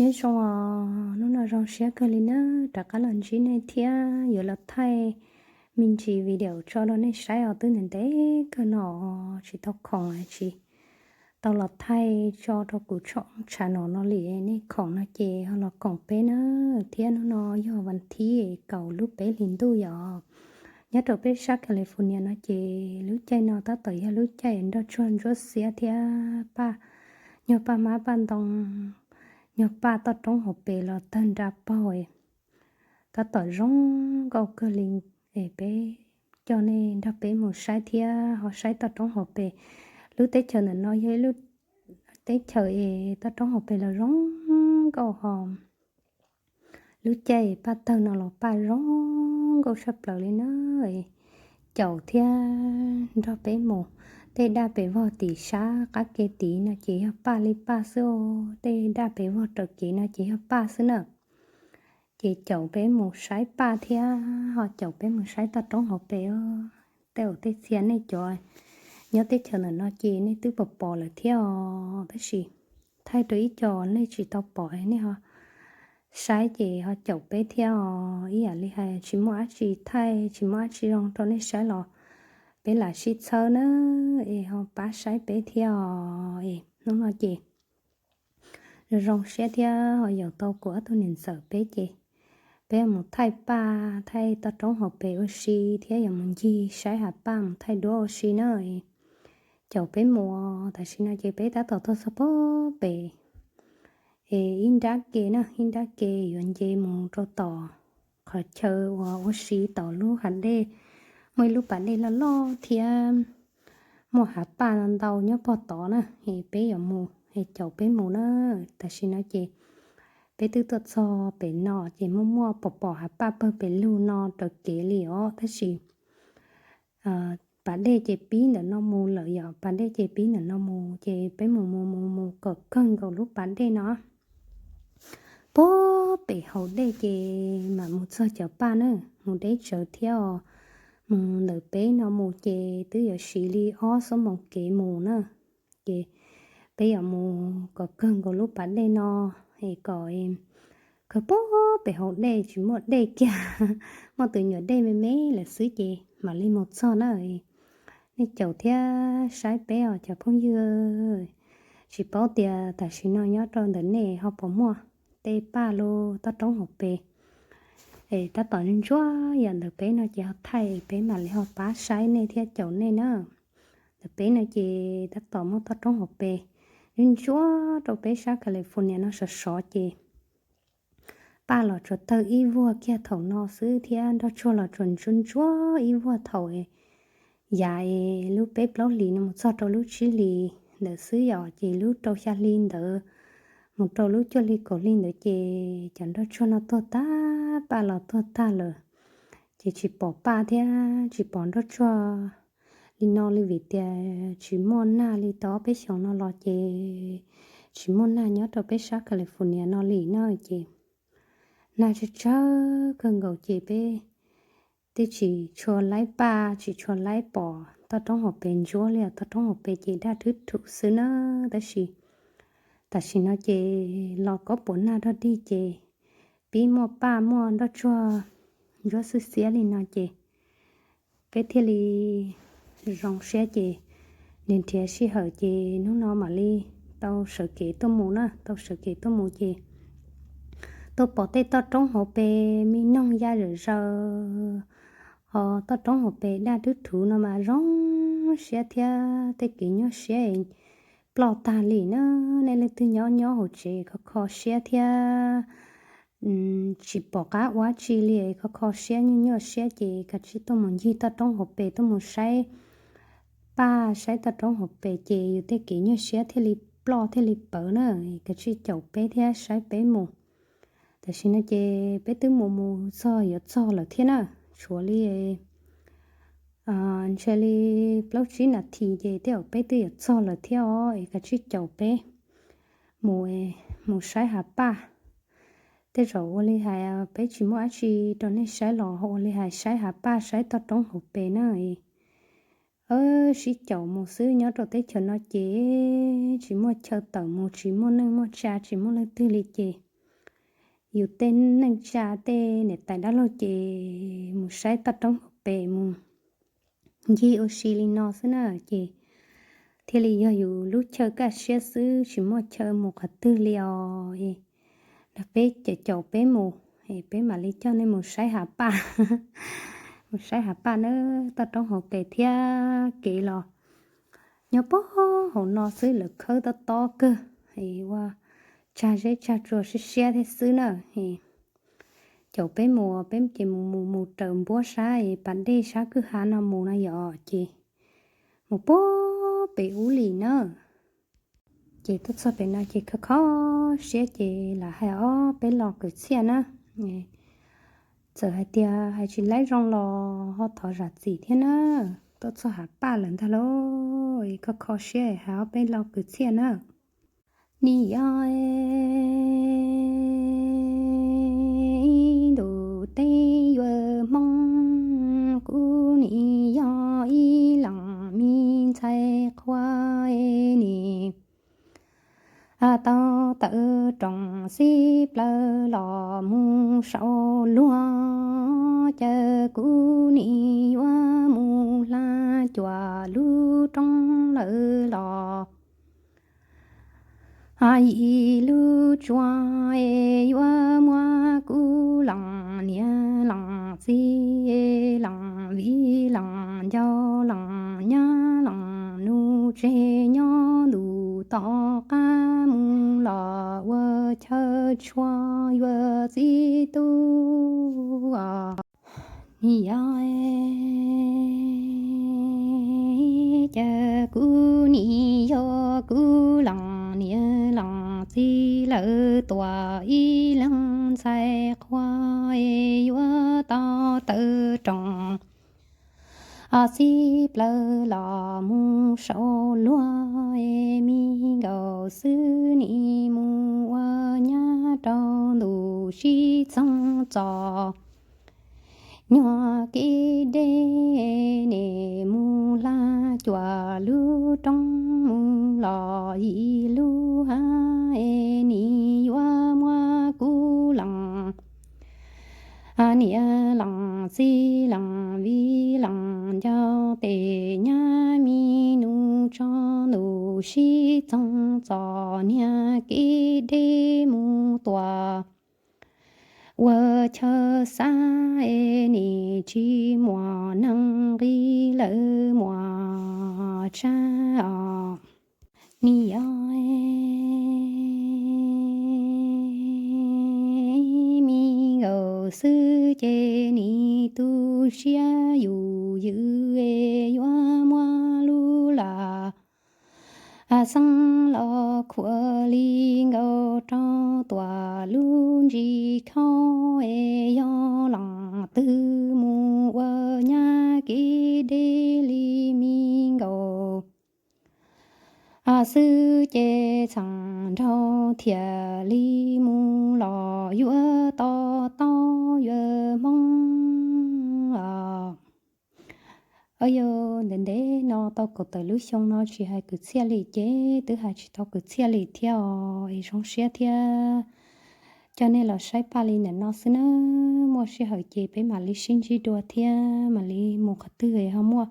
Nyob zoo os, hnub no zoo siab kawg li nawb, rov qab los ntsib nej thiab yuav los thaij me ntsis video tso rau nej saib os. Twb ntev ntev kawg no tsis tau khoom, tsis tau los thaij tso rau kuv tshooj channel no li. Nej khoom no ces ho los koom peb na. Thiab hnub no yog vas thib kaum lub peb hlis ntuj yom. Nyob rau peb sab California no ces lub caij no tab tom yog lub caij nroj tsuag ntsuab xiab thiab paj, nyuag paj hmab paj ntoo, nyuag paj toj roob hauv pes los tawg nra paug. Tab tom zoo nkauj kawg li. Es peb coj nej nrog peb mus saib thiab ho saib toj roob hauv pes. Lub teb chaws ntawm no yog ib lub teb chaws es toj roob hauv pes los zoo nkauj ho. Lub caij paj tawg no los paj zoo nkauj saj plaws li na. Caum thiab nrog peb mus. Tej daj pes vog tim sab qab ke tid no ces yog paj li paj xwb os. Tej daj pes vog raws kev no ces yog paj xwb na. Ces caum peb mus saib paj thiab ho caum peb mus saib toj roob hauv pes os. Tej zaum tej txhia nej cov nyob teb chaws ntawm no ces nej twb pom pom lawm thiab os, tab sis thaij rau ib co nej tsis tau pom nej ho saib ces ho caum peb thiab os. Ib yam li hais tsis muaj dab tsi thaij tsis muaj dab tsi zoo rau nej saib los peb lam sib txhawb na, es ho pab saib peb thiab os. Es hnub no ces zoo zoo siab thiab ho yaum tau kuv ob tug niam ntxawm peb ces peb yuav mus thaij paj thaij toj roob hauv pes ua si thiab yuav mus ncig saib hav paj mus thaij duab ua si na. Caum peb mus, tam sim no ces peb tab tom tuaj txog pem es ib nrab ke na, ib nrab ke yuav nce mus rau tom qhov chaw uas ua si tom lub hav dej, muaj ib lub pas dej loj loj thiab muaj hav paj ntau nyob pog tod na, es peb yuav mus es caum peb mus na. Tam sim no ces peb twb tuaj txog pem no ces muaj muaj pom pom hav paj pawg pem lug no raws kev li os, tab sis pas dej ces pib ntawm no mus lawm yom, pas dej ces pib ntawm no mus ces peb mus mus mus mus kom kawg nkaus lub pas dej no. Pog pem hauv dej ces mam mus txog cov paj na, mus deb tsawv thiab os. Mus ntawm peb no mus ces twb yuav siv li ob xuab moos kev mus na. Ces peb yuav mus kom kawg nkaus lub pas dej no, es kom kawg pog pem hauv dej tsis muaj dej kiag, muaj tus nyuam dej me me lawm xwb ces mam li mus txog na. Nej caum thiab saib peb os cov phooj ywg. Tsis paub tias tam sim no nyob rau ntawm nej ho puas muaj tej paj los toj roob hauv pes es tab tom ntsuab yam ntawm peb no ces ho thaij peb mam li ho pab saib nej thiab caum nej na. Ntawm peb no ces tab tom muaj toj roob hauv pes ntsuab rau peb sab California no sov sov ces paj los tsuas tawg ib vuag kiag thaum no xwb thiab nroj tsuag los tsuas ntsuab ntsuab ib vuag thaum yav es lub peb plaub hlis no mus txog rau lub tsib hlis ntawd xwb yom, ces lub rau xya hli ntawd mus rau lub cuaj hli kaum hli ntawd ces cov nroj tsuag no tuag tag, paj los tuag tag lawm. Ces tsis pom paj thiab tsis pom nroj tsuag li no li vim tias tsis muaj nag li tau ob peb xyoos no los ces tsis muaj nag nyob rau peb sab California no li na. Ces nag tsawg tsawg kawg nkaus ces peb twb tsis tshua laib paj tsis tshua laib pom toj roob hauv pes ntsuab li os, toj roob hauv pes ces daj rhwb rhum xwb na. Tab sis tam sim no ces los kob puas nag rog dig ces pib muaj paj muaj nroj tsuag ntsuab xwb xiab li no ces peb thiaj li zoo siab ces nrhiav nrhiav sij hawm ces hnub no mam li tau sawv kev tuaj mus na, tau sawv kev tuaj mus ces tuaj pom tej toj roob hauv pes me noog ya zawm zaws, ho toj roob hauv pes daj rhwb rhuv no mas zoo siab thiab tej kev nyuaj siab ploj tag li na. Nej leej twg nyob nyob hauv tsev kho kho siab thiab tsis pom qab ua dab tsi li, kho kho siab nyuaj nyuaj siab ces kav tsij tuaj mus ncig toj roob hauv pes tuaj mus saib paj saib toj roob hauv pes ces yus tej kev nyuaj siab thiaj li ploj thiaj li pawv na. Kav tsij caum peb thiab saib peb mus. Tam sim no ces peb twb mus mus txog yuav txog lawm thiab na, tshuav li ntshe li plaub tsib nas this ces tej zaum peb twb yuav txog lawm thiab os, es kav tsij caum peb mus, mus saib hav paj. Tej zaum ua li hais peb tsis muaj dab tsi rau nej saib los ua li hais saib hav paj saib toj roob hauv pes na. Sib caum mus xwb, nyob rau teb chaws no ces tsis muaj chaw tawm mus, tsis muaj neej muaj tsa, tsis muaj leej twg li ces yus tej neej tsa tej niam tais dab laug ces mus saib toj roob hauv pes mus ncig ua si li no xwb na, ces thiaj li yog yus lub chaw kaj siab xwb, tsis muaj chaw mus qhov twg li os. Es nrog peb caum caum peb mus, es peb mam li coj nej mus saib hav paj, mus saib hav paj na, toj roob hauv pes thiab kev los nyob puag hauv no xwb, lawv khawb tob tob kawg, es ua tsag zeb tsag tsua siab siab thiab xwb na. Es caum peb mus, peb ces mus mus mus raws npuab sab es pas dej sab kwj ha no mus no yom, ces mus puag pem ub li na. Ces tuaj txog pem no ces kho kho siab ces lam hais ob peb lo kwv txhiaj na. Txawm hais tias hais tsis laib zoo los ho thov zam txim thiab na. Tuaj txog hav paj lawm ntag lauj, kho kho siab hais ob peb lo kwv txhiaj na. Nim yog ib ntus teb yuav Hmoob, kuv nim yog ib leeg me ntxhais qhua nim tau tawm roos xib plawv los mus saum luag, cas kuv nim yuav mus hla cuam lub roob lawm los yim lub tsua es yuav muab kuv leej niam leej txiv leej viv leej ncaus leej nyab leej nus tseg nyob ntu tom qab mus los ua chaw tshua yuav txi tu os. Nim yog cas kuv nim yog kuv leej niam leej txiv lawv tua ib leeg ntxhais qhua es yuav tau tawm roos xib plawv los mus saum luag es me nkaus xwb nim mus ua nyab rau ntu sib txoog txom nyuag kev deb, nim mus hla cuam lub roob mus los yim lub hav es nim yuav muab kuv leej niam leej txiv leej viv leej ncaus tej nyab me nus tso ntu sib txoog txom nyuag kev deb mus tua ua chaw xab es nim tsis muaj neeg nqi lawv muaj tsab os. Nim yog me nkaus xwb ces nim tu siab yus ywm es yuav muab lub lam xeeb los khuam li nkaus rau tuam lub ntsis khaub es yog leej twg mus ua nyab kev deb li me nkaus xwb ces txheem nraug thiaj li mus los yuav to taub yuav Hmoob os. Yog ntev ntev no tau kaum tawm lub xyoo no tsis hais kwv txhiaj li ces twb hais tsis tau kwv txhiaj li thiab os, es zoo siab thiab coj nej los saib paj li ntawm no xwb na. Muaj sij hawm ces peb mam li sib ntsib dua thiab mam li mus qhov twg ho muaj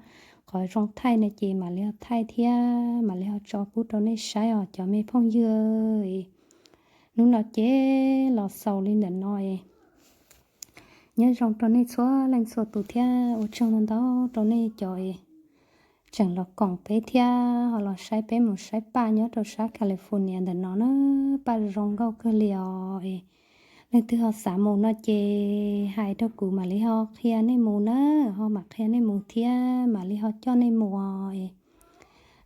qhov zoo thaij no ces mam li ho thaij thiab mam li ho tso pub rau nej saib os cov me phooj ywg. Hnub no ces los xaus li ntawm no es nyob zoo rau nej txhua leej txhua tus thiab ua tsaug ntau ntau rau nej cov es tseem los koom peb thiab ho los saib peb mus saib paj nyob rau sab California ntawm no na. Paj zoo nkauj kawg li os. Es leej twg ho xav mus no ces hais rau kuv mam li ho qhia nej mus na, ho mam qhia nej mus thiab mam li ho coj nej mus os. Es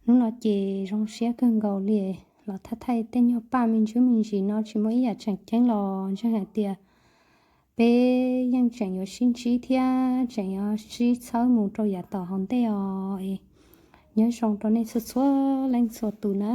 hnub no ces zoo siab kawg nkaus li, los thaij thaij tej nyuag paj me ntsis me ntsis no tsis muaj ib yam tseem ceeb los ntseeg hais tias peb yeej tseem yuav sib ntsib thiab tseem yuav sib txhawb mus rau yav tom hauv ntej os. Es nyob zoo rau nej txhua txhua leej txhua tus na.